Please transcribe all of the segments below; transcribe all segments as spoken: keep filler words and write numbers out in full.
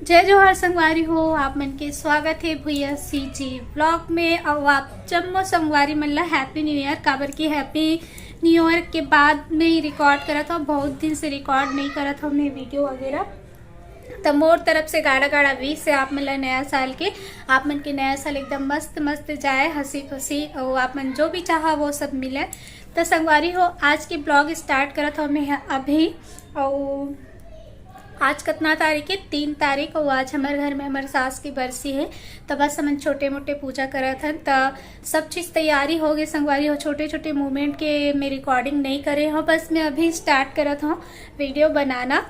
जय जोहार संगवारी हो, आप मन के स्वागत हे भैया सीजी ब्लॉग में। अउ आप जम्मो संगवारी मन ला हैप्पी न्यू ईयर, काबर कि हैप्पी न्यू ईयर के बाद में ही रिकॉर्ड करत हव। बहुत दिन से रिकॉर्ड नहीं करत हव मैं वीडियो वगैरह। त मोर तरफ से गाड़ा गाड़ा विश हे आप मन ला नया साल के। आप मन के नया साल एकदम मस्त मस्त जाए, हंसी खुशी, अउ आप मन जो भी चाहा वो सब मिले। त संगवारी हो, आज के ब्लॉग स्टार्ट करत हव मैं अभी। अउ आज कतना तारीख हे? तीन तारीख। अउ आज हमर घर में हमर सास की बरसी हे, त बस हमन छोटे मोटे पूजा करत हन। त सब चीज़ तैयारी हो गई संगवारी हो। छोटे छोटे मोमेंट के मैं रिकॉर्डिंग नहीं करे हव, बस मैं अभी स्टार्ट करत हव वीडियो बनाना।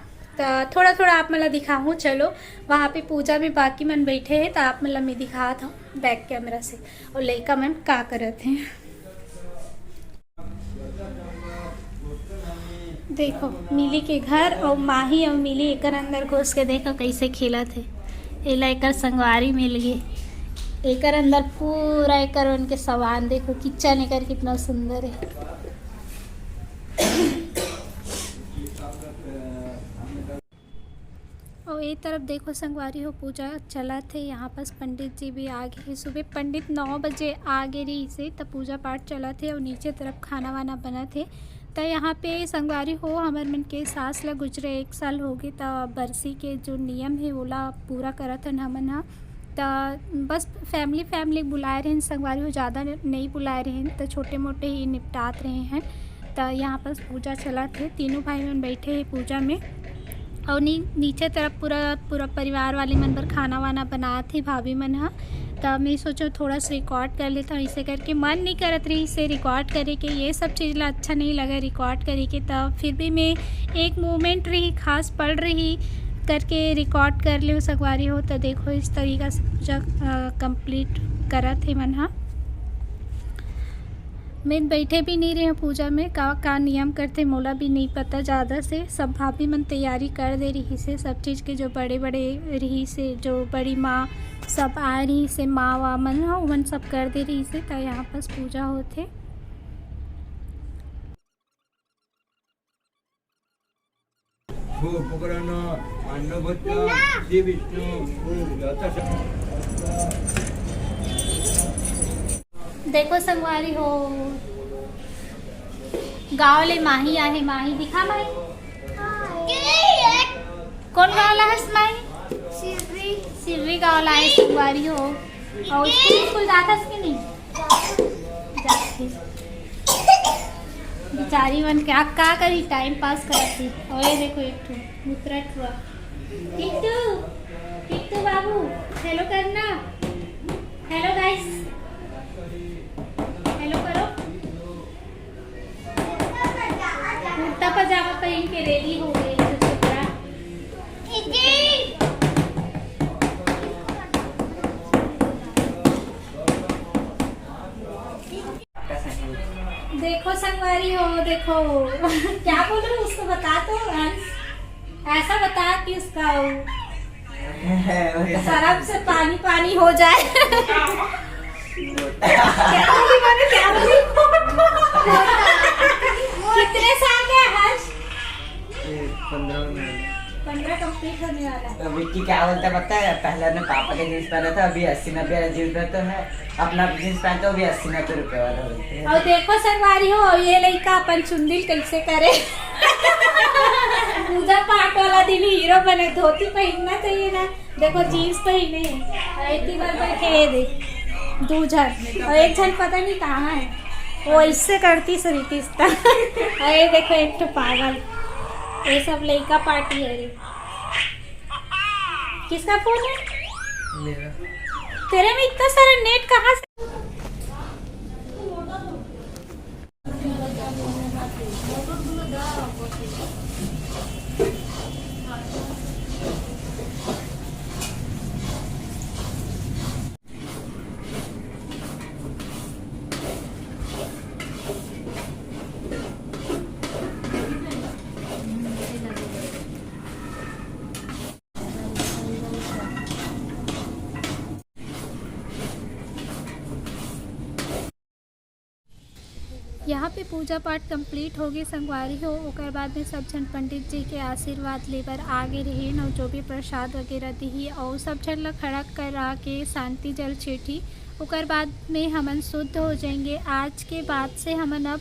त थोड़ा थोड़ा आप मन ला दिखाहूँ। चलो, वहाँ पे पूजा में बाकी मन बैठे हे, त आप मन ला मैं दिखात हव बैक कैमरा से। अउ लइका मन का करत हे। देखो, मिली के घर अउ माही अउ मिली एकर अंदर घुस के देखो कैसे खेलत हे। एला एकर संगवारी मिल गे। एकर अंदर पूरा एकर उनके सामान देखो, किचन एकर कितना सुंदर हे। अउ ए तरफ देखो संगवारी हो, पूजा चलत हे। यहाँ पास पंडित जी भी आ गे हे। सुबह पंडित नौ बजे आ गे रहिस हे, त पूजा पाठ चलत हे अउ नीचे तरफ खाना वाना बनत हे। त यहाँ पे संगवारी हो, हमर मन के सास ला गुजरे एक साल हो गे, त बरसी के जो नियम हे ओला पूरा करत हन हमन ह। त बस फैमिली फैमिली बुलाए रहेन संगवारी हो, ज़्यादा न-, नहीं बुलाए रहेन, त छोटे मोटे ही निपटात रहे हैं। त यहाँ पास पूजा चलत हे, तीनों भाई मन बैठे हे पूजा में। अउ नी-, नीचे तरफ पूरा, पूरा परिवार वाले मन बर खाना वाना बनात हे भाभी मन ह। त मैं सोचो थोड़ा सा रिकॉर्ड कर लेता हूँ, इसे करके मन नहीं करत रहिस हे रिकॉर्ड करे के, ये सब चीज़ ला अच्छा नहीं लगा रिकॉर्ड करे के। त फिर भी मैं एक मोमेंट रही, खास पल रही करके रिकॉर्ड कर लेव संगवारी हो। त देखो इस तरीका से पूजा, अ, कंप्लीट करत हे मन ह। मैं बैठे भी नहीं रहे पूजा में, का, का नियम करथे मोला भी नहीं पता ज़्यादा से। सब भाभी मन तैयारी कर दे रहिस हे, सब चीज़ के जो बड़े बड़े रहिस हे, जो बड़ी माँ सब आए रहिस हे, माँ वा मन ह, ओमन सब कर दे रहिस हे। त यहाँ पास पूजा होथे। हो, पकड़ना, पांडव भट्टा, श्री विष्णु, जाता स- देखो संगवारी हो, गांव ले माही आहे, माही दिखा माही। कौन गांव ला हस माही? सिर्री। सिर्री गांव ला आहे संगवारी हो। अउ स्कूल, स्कूल जाथस कि नहीं? जाथे। बेचारी मन का, का करी, टाइम पास करत हे। अउ ये देखो एक ठो मुतरत हुआ। टिट्टू, टिट्टू बाबू, हेलो करना। हेलो गाइस, हेलो करो। कुर्ता पजामा पहन के रेडी हो गए छुटपुटरा। देखो संगवारी हो, देखो। क्या बोल रहे हो, उसको बता तो, अंश। ऐसा बता कि उसका वो शराब से पानी पानी हो जाए। क्या बोली मैंने, क्या बोली? कितने साल का है हर्ष? ये पंद्रह में। पंद्रह कंप्लीट होने वाला है। तो विक्की क्या बोलता है पता है, पहले अपने पापा का जींस पहना था, अभी अस्सी नब्बे वाला जींस पहनता है, अपना जींस पहनता है, वो भी अस्सी नब्बे रुपए वाला बोलते हैं। अउ देखो संगवारी हो, ये लइका अपन चुंदिल कैसे करे। पूजा पाठ वाला दिन हीरो बने, धोती पहनना चाहिए ना। देखो जींस पहने हे, अउ एती बर बैठे हे, ये देख दू झन, अउ एक झन पता नहीं कहाँ है, वो इससे करती सरी किस्ता। अउ ये देखो एक ठो पागल, ये सब लइका पार्टी है रे। किसका फोन है? मेरा। तेरे में इतना सारा नेट कहाँ से? यहाँ पे पूजा पाठ complete हो गए संगवारी हो। ओकर बाद में सब झन पंडित जी के आशीर्वाद लेबर आ गए रहे, अउ जो भी प्रसाद वगैरह दिही, अउ सब झन ला खड़ा करा के शांति जल छीटी। ओकर बाद में हमन शुद्ध हो जाएंगे। आज के बाद से हमन अब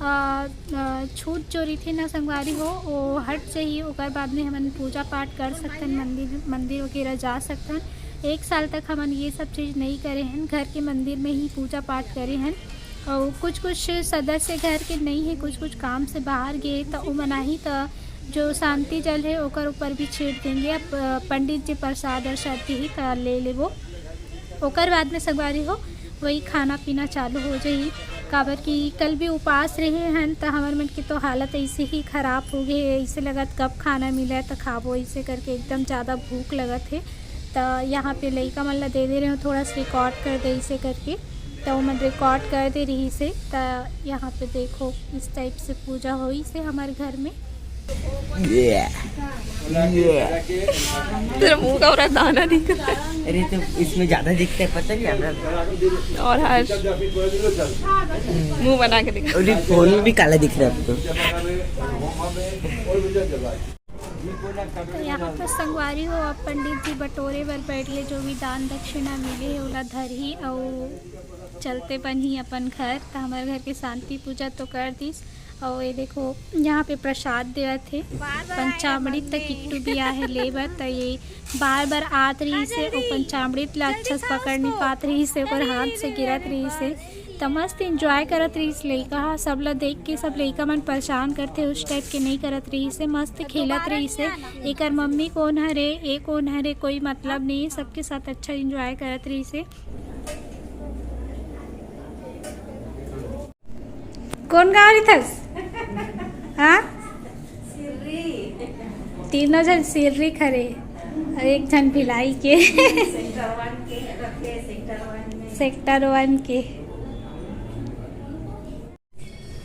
अ, अ, छूत जो रहिथे ना संगवारी हो, वो हट जाही। ओकर बाद में हमन पूजा पाठ कर सकथन, मंदिर, मंदिर वगैरह जा सकथन। एक साल तक हमन ये सब चीज़ नहीं करे हन, घर के मंदिर में ही पूजा पाठ करे हन। और कुछ कुछ सदस्य घर के नहीं है, कुछ कुछ काम से बाहर गए, तो वो मनाही, तो जो शांति जल है ओकर ऊपर भी छीट देंगे। अब, अ, पंडित जी प्रसाद और शांति ही तो ले लेबो। ओकर बाद में संगवारी हो, वही खाना पीना चालू हो जाही। काबर कि कल भी उपास रहे हन, त हमर मन के तो हालत ऐसे ही खराब हो गए, ऐसे लगत कब खाना मिले त खाबो, ऐसे करके एकदम ज़्यादा भूख लगत है। त यहाँ पे लइका मन ला दे दे रहे हो, थोड़ा सा रिकॉर्ड कर दे ऐसे करके, त ओमन रिकॉर्ड कर दे रही से। त यहाँ पे देखो, इस टाइप से पूजा होई से हमारे घर में। ये ये तेरा मुंह का पूरा दाना दिख रहा है। अरे, तो इसमें ज्यादा दिखता है, पता नहीं हमारा। और हर्ष मुंह बना के दिखा। अरे, फोन में भी काला दिख रहा है अब तो। तो यहाँ पर संगवारी हो, अब पंडित जी बटोरे बर बैठ गए, जो भी दान दक्षिणा मिले है ओला धरही, अउ चलते बनही अपन घर। तो हमारे घर के शांति पूजा तो कर दिस, और ये देखो, यहाँ पे प्रसाद देवत है पंचामृत। तो किट्टू भी आहे ले बर, तो ये बार बार आत रही से, और पंचामृत ला अच्छा से पकड़ नहीं पात रही से, ओकर हाथ से गिरत रही से। त मस्त एंजॉय करत रहिस लइका ह, सब ला देख के सब लइका मन परेशान करथे, उस टाइप के नहीं करत रहिस हे, मस्त खेलत रहिस हे। एकर मम्मी कौन हरे, ए कौन हरे, कोई मतलब नहीं, सबके साथ अच्छा एंजॉय करत रहिस हे। कौन गाँव रहिथस? हाँ, तीनों झन सिर्री खरे, एक झन भिलाई के। सेक्टर वन के।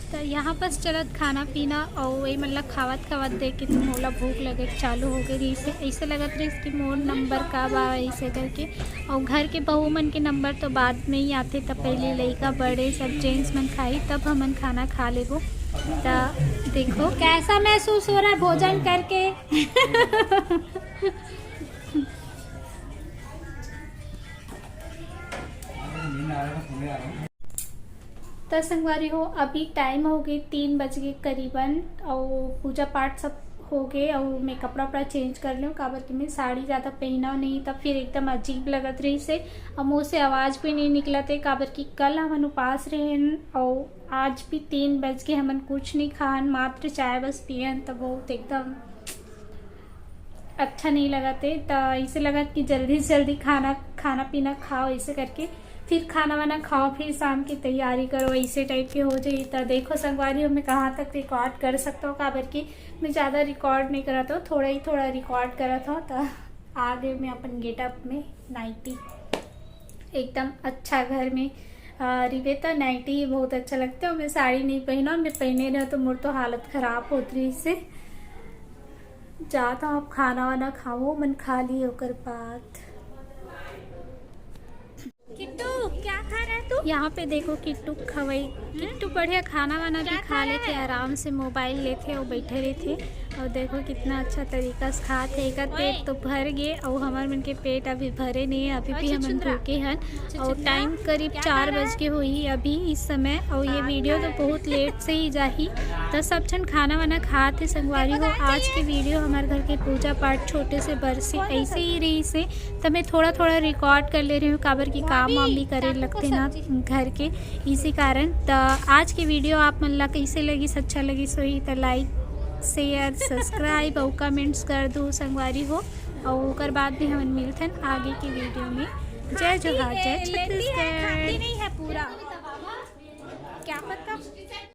तो यहाँ पास चलत खाना पीना और वही मतलब खावत खावत देख के तुम ओला भूख लगे चालू हो गई रही से। ऐसे लगत रही कि मोर नंबर का बा, ऐसे करके। और घर के बहू मन के नंबर तो बाद में ही आते, तब पहले लइका बड़े सब जेंट्स मन खाई, तब हमन खाना खा लेबो। तो देखो कैसा महसूस हो रहा है भोजन करके। त संगवारी हो, अभी टाइम हो गई तीन बज के करीबन, और पूजा पाठ सब हो गए, और मैं कपड़ा वपड़ा चेंज कर लूँ, काबर कि मैं साड़ी ज़्यादा पहना नहीं, तब फिर एकदम अजीब लगत रही से। और मुँह से आवाज़ भी नहीं निकलत है, काबर कि कल हमन उपास रहे, और आज भी तीन बज के हमन कुछ नहीं खान, मात्र चाय बस पियन, तो बहुत एकदम अच्छा नहीं लगत है। तो ऐसे लगत कि जल्दी से जल्दी खाना खाना पीना खाओ, ऐसे करके फिर खाना वाना खाओ, फिर शाम की तैयारी करो, ऐसे टाइप के हो जाए। तो देखो संगवारी हो, मैं कहाँ तक रिकॉर्ड कर सकता हूँ, काबर कि मैं ज़्यादा रिकॉर्ड नहीं करत हूँ, थोड़ा ही थोड़ा रिकॉर्ड करत हूँ। तो आ गए मैं अपन गेटअप में, नाइटी एकदम अच्छा घर में। आ, रिवे तो नाइटी ही बहुत अच्छा लगता है, मैं साड़ी नहीं पहना, मैं पहने रहे तो मोर तो हालत खराब होत रही से। जाता हूँ अब खाना वाना खाऊँ, मन खा लिए ओकर बाद। किट्टू, क्या खा रहा है तू? यहाँ पे देखो किट्टू खवई, किट्टू बढ़िया खाना वाना भी खा लेथे, आराम से मोबाइल लेथे और बैठे रहथे। और देखो कितना अच्छा तरीका से खात है, एकर पेट तो भर गए और हमर मन के पेट अभी भरे नहीं है, अभी भी हमन भूखे हन। और टाइम करीब चार बज के होही अभी इस समय, और ये वीडियो तो बहुत लेट से ही जाही। तो सब झन खाना वाना खात है संगवारी हो। आज के वीडियो हमारे घर के पूजा पाठ छोटे से बरसी ऐसे ही रही से, तो मैं थोड़ा थोड़ा रिकॉर्ड कर ले रही हूँ, काबर की काम वाम भी करे लगते ना घर के, इसी कारण। तो आज के वीडियो आप मन ला कैसे लगिस, अच्छा लगिस होही तो लाइक, शेयर, सब्सक्राइब और कमेंट्स कर दो संगवारी हो। और ओकर बाद भी हमन मिलथन आगे के वीडियो में। जय जोहार, जय छत्तीसगढ़। नहीं है पूरा, क्या पता।